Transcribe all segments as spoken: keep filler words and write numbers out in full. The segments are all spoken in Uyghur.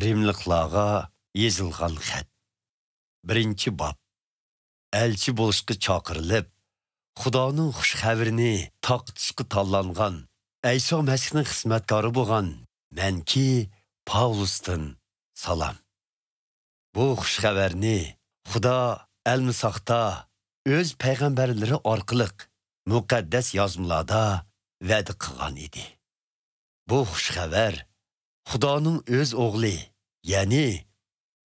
رىملىقلارغا يېزىلغان خەت. بىرىنچى باب. ئەلچى بولۇشقا چاقىرىلىپ، خۇدانىڭ خۇش خەۋىرىنى تارقىتىشقا تاللانغان ئەيسا مەسىھنىڭ خىزمەتكارى بولغان مەنكى پاۋلۇستىن سالام. بۇ خۇش خەۋەرنى خۇدا ئەلمىساقتا ئۆز پەيغەمبەرلىرى ئارقىلىق مۇقەددەس يازمىلاردا ۋەدە قىلغان ئىدى. بۇ خۇش خەۋەر خۇدانىڭ ئۆز ئوغلى، يەنى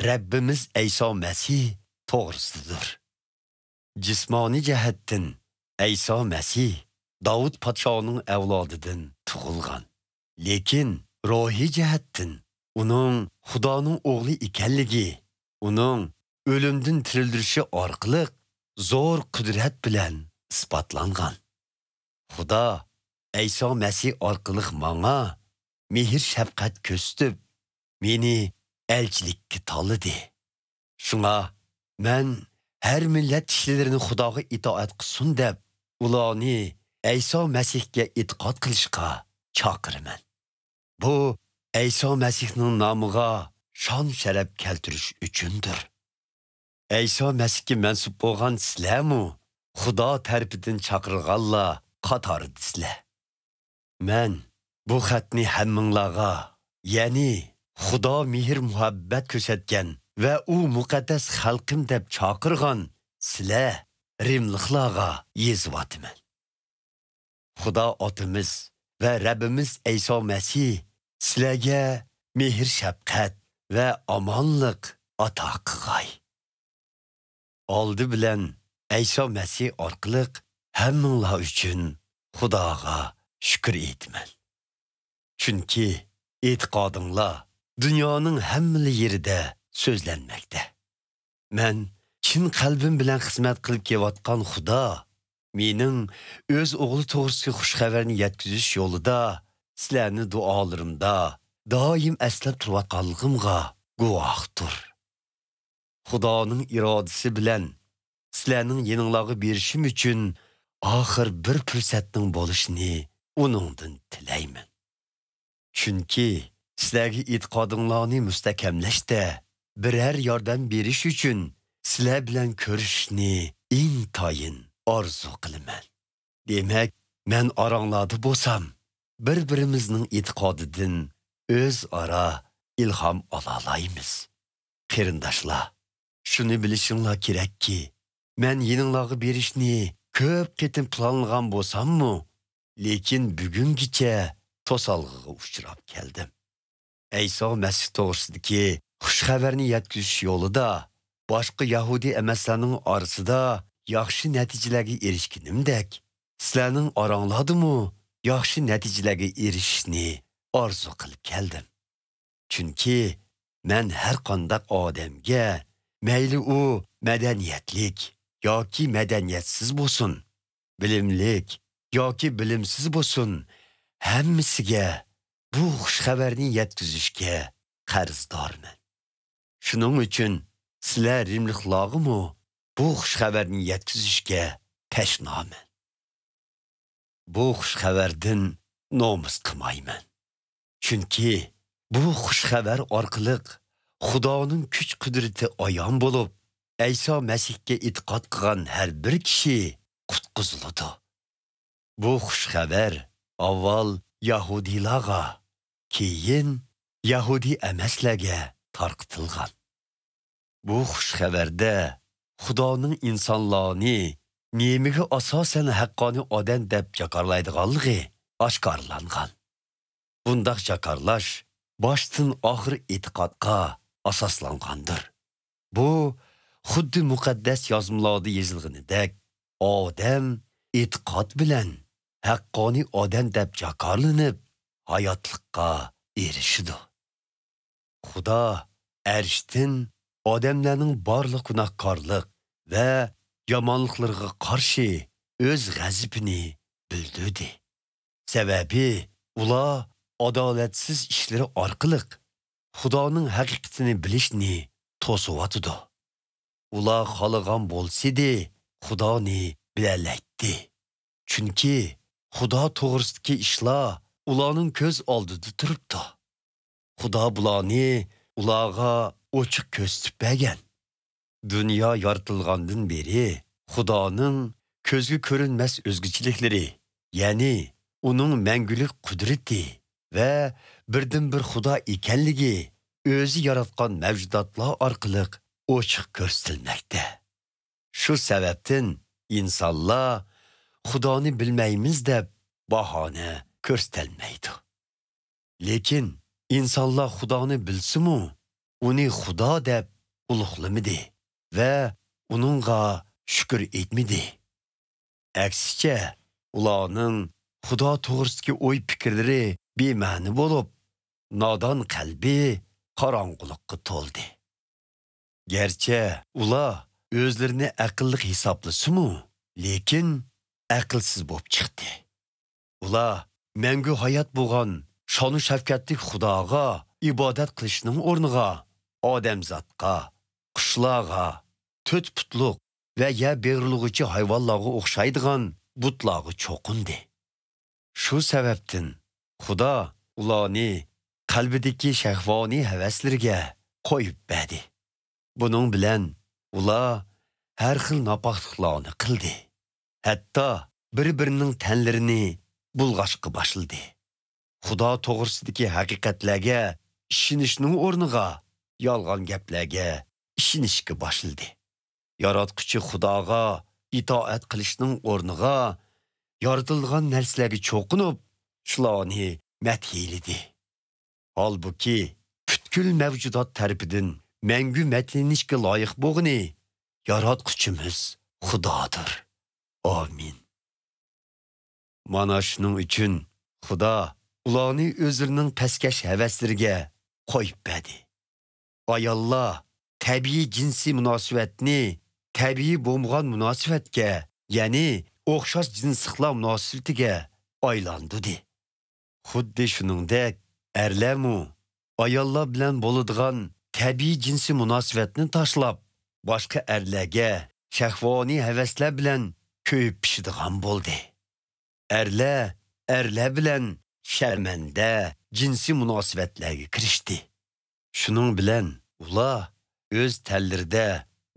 رەببىمىز ئەيسا مەسىھ توغرىسىدىدۇر. جىسمانىي جەھەتتىن ئەيسا مەسىھ داۋۇت پادىشاھنىڭ ئەۋلادىدىن تۇغۇلغان. لېكىن روھىي جەھەتتىن ئۇنىڭ خۇدانىڭ ئوغلى ئىكەنلىكى، ئۇنىڭ ئۆلۈمدىن تىرىلدۈرۈشى ئارقىلىق زور قۇدرەت بىلەن ئىسپاتلانغان. خۇدا ئەيسا مەسىھ ئارقىلىق ماڭا مېھىر-شەپقەت كۆرسىتىپ، مېنى ئەلچىلىككە تاللىدى. شۇڭا مەن ھەر مىللەت كىشىلىرىنى خۇداغا ئىتائەت قىلسۇن دەپ، ئۇلارنى ئەيسا مەسىھكە ئېتىقاد قىلىشقا چاقىرىمەن. بۇ ئەيسا مەسىھنىڭ نامىغا شان-شەرەپ كەلتۈرۈش ئۈچۈندۇر. ئەيسا مەسىھكە مەنسۇپ بولغان سىلەرمۇ خۇدا تەرىپىدىن چاقىرىلغانلار قاتارىدىسىلەر. مەن بۇ خەتنى ھەممىڭلارغا، يەنى خۇدا مېھىر-مۇھەببەت كۆرسەتكەن ۋە ئۇ مۇقەددەس خەلقىم دەپ چاقىرغان سىلەر رىملىقلارغا يېزىۋاتىمەن. خۇدا ئاتىمىز ۋە رەببىمىز ئەيسا مەسىھ سىلەرگە مېھىر-شەپقەت ۋە ئامانلىق ئاتا قىلغاي. ئالدى بىلەن ئەيسا مەسىھ ئارقىلىق ھەممىڭلار ئۈچۈن خۇداغا شۈكۈر ئېيتىمەن. چۈنكى ئېتىقادىڭلار دۇنيانىڭ ھەممىلا يېرىدە سۆزلەنمەكتە. مەن چىن قەلبىم بىلەن خىزمەت قىلىپ كېلىۋاتقان خۇدا مېنىڭ ئۆز ئوغلى توغرىسىدىكى خۇش خەۋەرنى يەتكۈزۈش يولىدا سىلەرنى دۇئالىرىمدا دائىم ئەسلەپ تۇرۇۋاتقانلىقىمغا گۇۋاھتۇر. خۇدانىڭ ئىرادىسى بىلەن سىلەرنىڭ يېنىڭلارغا بېرىشىم ئۈچۈن ئاخىر بىر پۇرسەتنىڭ بولۇشىنى ئۇنىڭدىن تىلەيمەن. چۈنكى سىلەرگە ئېتىقادىڭلارنى مۇستەھكەملەشتە بىرەر ياردەم بېرىش ئۈچۈن سىلەر بىلەن كۆرۈشۈشنى ئىنتايىن ئارزۇ قىلىمەن. دېمەك، مەن ئاراڭلاردا بولسام، بىر-بىرىمىزنىڭ ئېتىقادىدىن ئۆزئارا ئىلھام ئالالايمىز. قېرىنداشلار، شۇنى بىلىشىڭلار كېرەككى، مەن يېنىڭلارغا بېرىشنى كۆپ قېتىم پىلانلىغان بولساممۇ، لېكىن بۈگۈنگىچە توسالغۇغا ئۇچراپ كەلدىم. ئەيسا مەسىھ توغرىسىدىكى خۇش خەۋەرنى يەتكۈزۈش يولىدا باشقا يەھۇدىي ئەمەسلەرنىڭ ئارىسىدا ياخشى نەتىجىلەرگە ئېرىشكىنىمدەك، سىلەرنىڭ ئاراڭلاردىمۇ ياخشى نەتىجىلەرگە ئېرىشىشنى ئارزۇ قىلىپ كەلدىم. چۈنكى مەن ھەر قانداق ئادەمگە، مەيلى ئۇ مەدەنىيەتلىك ياكى مەدەنىيەتسىز بولسۇن، بىلىملىك ياكى بىلىمسىز بولسۇن، ھەممىسىگە بۇ خۇش خەۋەرنى يەتكۈزۈشكە قەرزدارمەن. شۇنىڭ ئۈچۈن سىلەر رىملىقلارغىمۇ بۇ خۇش خەۋەرنى يەتكۈزۈشكە تەشنامەن. بۇ خۇش خەۋەردىن نومۇس قىلمايمەن. چۈنكى بۇ خۇش خەۋەر ئارقىلىق خۇدانىڭ كۈچ-قۇدرىتى ئايان بولۇپ، ئەيسا مەسىھكە ئېتىقاد قىلغان ھەر بىر كىشى قۇتقۇزۇلىدۇ. بۇ خۇش خەۋەر ئاۋۋال يەھۇدىيلارغا، كېيىن يەھۇدىي ئەمەسلەرگە تارقىتىلغان. بۇ خۇش خەۋەردە خۇدانىڭ ئىنسانلارنى نېمىگە ئاساسەن ھەققانىي ئادەم دەپ جاكارلايدىغانلىقى ئاشكارىلانغان. بۇنداق جاكارلاش باشتىن ئاخىر ئېتىقادقا ئاساسلانغاندۇر. بۇ خۇددى مۇقەددەس يازمىلاردا يېزىلغىنىدەك، ئادەم ئېتىقاد بىلەن ھەققانىي ئادەم دەپ جاكارلىنىپ، ھاياتلىققا ئېرىشىدۇ. خۇدا ئەرشتىن ئادەملەرنىڭ بارلىق گۇناھكارلىق ۋە يامانلىقلىرىغا قارشى ئۆز غەزىپىنى بىلدۈردى. سەۋەبى، ئۇلار ئادالەتسىز ئىشلىرى ئارقىلىق خۇدانىڭ ھەقىقىتىنى بىلىشنى توسۇۋاتىدۇ. ئۇلار خالىغان بولسىدى، خۇدانى بىلەلەيتتى. چۈنكى خۇدا توغرىسىدىكى ئىشلار ئۇلارنىڭ كۆز ئالدىدا تۇرۇپتۇ. خۇدا بۇلارنى ئۇلارغا ئوچۇق كۆرسىتىپ بەرگەن. دۇنيا يارىتىلغاندىن بېرى خۇدانىڭ كۆزگە كۆرۈنمەس ئۆزگىچىلىكلىرى، يەنى ئۇنىڭ مەڭگۈلۈك قۇدرىتى ۋە بىردىنبىر خۇدا ئىكەنلىكى ئۆزى ياراتقان مەۋجۇداتلار ئارقىلىق ئوچۇق كۆرسىتىلمەكتە. شۇ سەۋەبتىن ئىنسانلار خۇدانى بىلمەيمىز دەپ باھانە كۆرسىتەلمەيدۇ. لېكىن ئىنسانلار خۇدانى بىلسىمۇ، ئۇنى خۇدا دەپ ئۇلۇغلىمىدى ۋە ئۇنىڭغا شۈكۈر ئېيتمىدى. ئەكسىچە، ئۇلارنىڭ خۇدا توغرىسىدىكى ئوي-پىكىرلىرى بىمەنە بولۇپ، نادان قەلبى قاراڭغۇلۇققا تولدى. گەرچە ئۇلار ئۆزلىرىنى ئەقىللىق ھېسابلىسىمۇ، لېكىن ئەقىلسىز بولۇپ چىقتى. ئۇلار مەڭگۈ ھايات بولغان شانۇ شەۋكەتلىك خۇداغا ئىبادەت قىلىشنىڭ ئورنىغا ئادەمزاتقا، قۇشلارغا، تۆت پۇتلۇق ۋە يەر بېغىرلىغۇچى ھايۋانلارغا ئوخشايدىغان بۇتلارغا چوقۇندى. شۇ سەۋەبتىن خۇدا ئۇلارنى قەلبىدىكى شەھۋانىي ھەۋەسلىرىگە قويۇپ بەردى. بۇنىڭ بىلەن ئۇلار ھەر خىل ناپاكلىقلارنى قىلدى. ھەتتا بىر-بىرىنىڭ تەنلىرىنى بۇلغاشقا باشلىدى. خۇدا توغرىسىدىكى ھەقىقەتلەرگە ئىشىنىشنىڭ ئورنىغا يالغان گەپلەرگە ئىشىنىشكە باشلىدى. ياراتقۇچى خۇداغا ئىتائەت قىلىشنىڭ ئورنىغا يارىتىلغان نەرسىلەرگە چوقۇنۇپ، شۇلارنى مەدھىيلىدى. ھالبۇكى، پۈتكۈل مەۋجۇدات تەرىپىدىن مەڭگۈ مەدھىيلىنىشكە لايىق بولغىنى ياراتقۇچىمىز خۇدادۇر. ئامىن. مانا شۇنىڭ ئۈچۈن خۇدا ئۇلارنى ئۆزلىرىنىڭ پەسكەش ھەۋەسلىرىگە قويۇپ بەردى. ئاياللار تەبىئىي جىنسىي مۇناسىۋەتنى تەبىئىي بولمىغان مۇناسىۋەتكە، يەنى ئوخشاش جىنسلىقلار مۇناسىۋىتىگە ئايلاندۇردى. خۇددى شۇنىڭدەك، ئەرلەرمۇ ئاياللار بىلەن بولىدىغان تەبىئىي جىنسىي مۇناسىۋەتنى تاشلاپ، باشقا ئەرلەرگە شەھۋانىي ھەۋەسلەر بىلەن كۆيۈپ پىشىدىغان بولدى. ئەرلەر ئەرلەر بىلەن شەرمەندە جىنسىي مۇناسىۋەتلەرگە كىرىشتى. شۇنىڭ بىلەن ئۇلار ئۆز تەنلىرىدە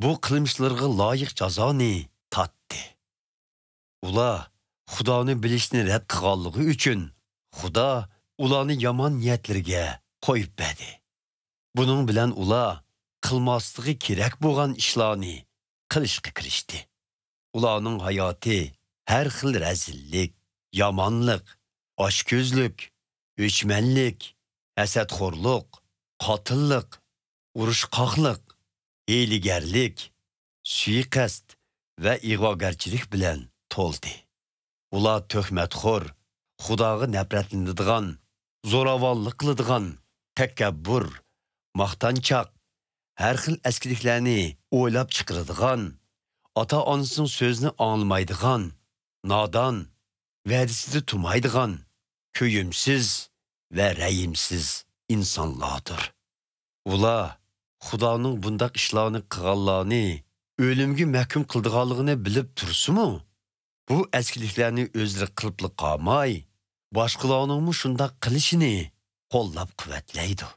بۇ قىلمىشلىرىغا لايىق جازانى تارتتى. ئۇلار خۇدانى بىلىشنى رەت قىلغانلىقى ئۈچۈن، خۇدا ئۇلارنى يامان نىيەتلىرىگە قويۇپ بەردى. بۇنىڭ بىلەن ئۇلار قىلماسلىقى كېرەك بولغان ئىشلارنى قىلىشقا كىرىشتى. ئۇلارنىڭ ھاياتى ھەر خىل رەزىللىك، يامانلىق، ئاچكۆزلۈك، ئۆچمەنلىك، ھەسەتخورلۇق، قاتىللىق، ئۇرۇشقاقلىق، ھىيلىگەرلىك، سۇيىقەست ۋە ئىغۋاگەرچىلىك بىلەن تولدى. ئۇلار تۆھمەتخور، خۇداغا نەپرەتلىنىدىغان، زوراۋانلىق قىلىدىغان، تەكەببۇر، ماختانچاق، ھەر خىل ئەسكىلىكلەرنى ئويلاپ چىقىرىدىغان، ئاتا-ئانىسىنىڭ سۆزىنى ئاڭلىمايدىغان، نادان، ۋەدىسىدە تۇرمايدىغان، كۆيۈمسىز ۋە رەھىمسىز ئىنسانلاردۇر. ئۇلار خۇدانىڭ بۇنداق ئىشلارنى قىلغانلارنى ئۆلۈمگە مەھكۇم قىلىدىغانلىقىنى بىلىپ تۇرسىمۇ، بۇ ئەسكىلىكلەرنى ئۆزلىرى قىلىپلا قالماي، باشقىلارنىڭمۇ شۇنداق قىلىشىنى قوللاپ-قۇۋۋەتلەيدۇ.